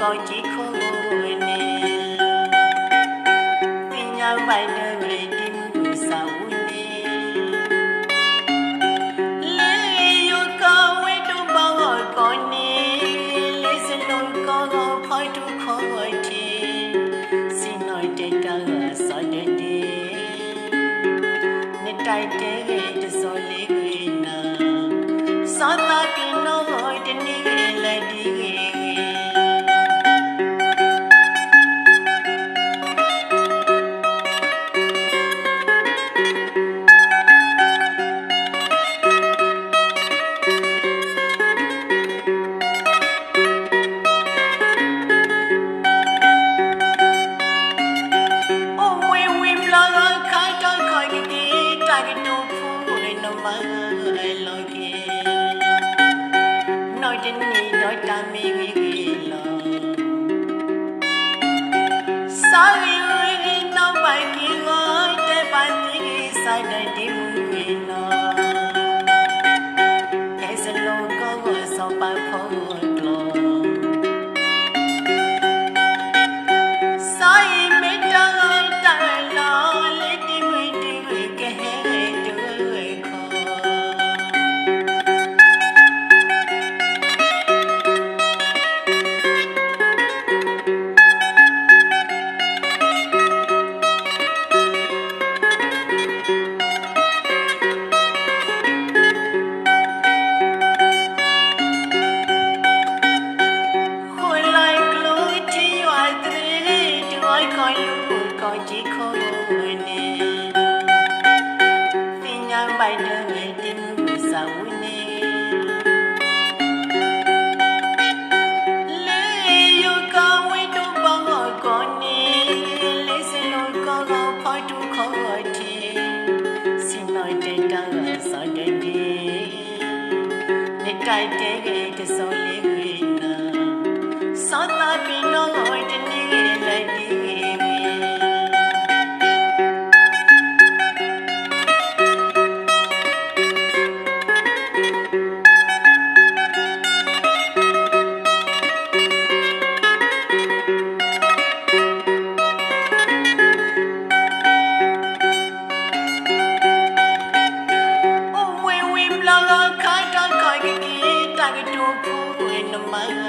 ကီၢ်ကံခိၣ်န့ၣ် သ့ၣ်ညါဘၣ်ဒၣ်ဝဲဒ့မုၣ်ကစၢ်အူန့ၣ် လၢယိၤကီၢ်ဝဲဒိၣ်ဘၣ်ဂီၢ်ကီၢ်န့ၣ် လၢစနိကီၢ်ဂီၢ်ဖီထူခီဂီၢ်ထံး စံၣ်နီၤတဲတၢ်ဂၤစီၤဒၢဒ့ နတၢ်တဲဂ့ၤတစီၤလ့ဂ့ၤနၤ စီၤသးပ့ၤနီၣ်ဂီၤတနံၤဂ့ၤလၢဒ်ဂ့ၤဂ့ၤ အိၣ်မူဝံၤဘျီဂီၢ်ခါထီၣ်ခီၣ်ကက့ၤ တၢ်ကတိၤဖိလၢနမၤလီၤက့ၤ နီၢ်တနံၤဒီးတၢ်မ့ၢ်ဂ့ၤဂ့ၤလီၤ စီၤဂ့ၤဝံၤဂ့ၤနီၢ်ဘၣ်က့ၤဂီၢ် တဲဘၣ်သ့ဂ့ၤ စီၤဒၢဒ့မုၣ်ဂ့ၤနီၢ် ဖဲစနိကီၢ်ဂီၢ်စီၤပၤဖီဂီၢ်ကျီၢ် စီၤအံၤမ့ၢ်တၢ်ဂီၤတၢ်လီၤ လၢဒ့မုၣ်ဒ့ဝဲကဟဲဂဲၤတဂၢၢ်ဂၢၢ်ခီ ဃိလၢကျိထံယွၤတရံး တဂီၤကီၢ်လူၤကီၢ်ကံခိၣ်န့ၣ် သ့ၣ်ညါဘၣ်ဒၣ်ဝဲဒ့မုၣ်ကစၢ်အူန့ၣ် လၢယိၤကီၢ်ဝဲဒိၣ်ဘၣ်ဂီၢ်ကီၢ်န့ၣ် လၢစနိကီၢ်ဂီၢ်ဖီထူခီဂီၢ်ထံး စံၣ်နီၤတဲတၢ်ဂၤစီၤဒၢဒ့ နတၢ်တဲဂ့ၤတစီၤလ့ဂ့ၤနၤ စီၤသးပ့ၤနီၣ်ဂီၤတနံၤဂ့ၤလၢဒ်ဂ့ၤဂ့ၤ အိၣ်မူဝံၤဘျီဂီၢ်ခါထီၣ်ခီၣ်ကက့ၤ တၢ်ကတိၤဖိနမၤ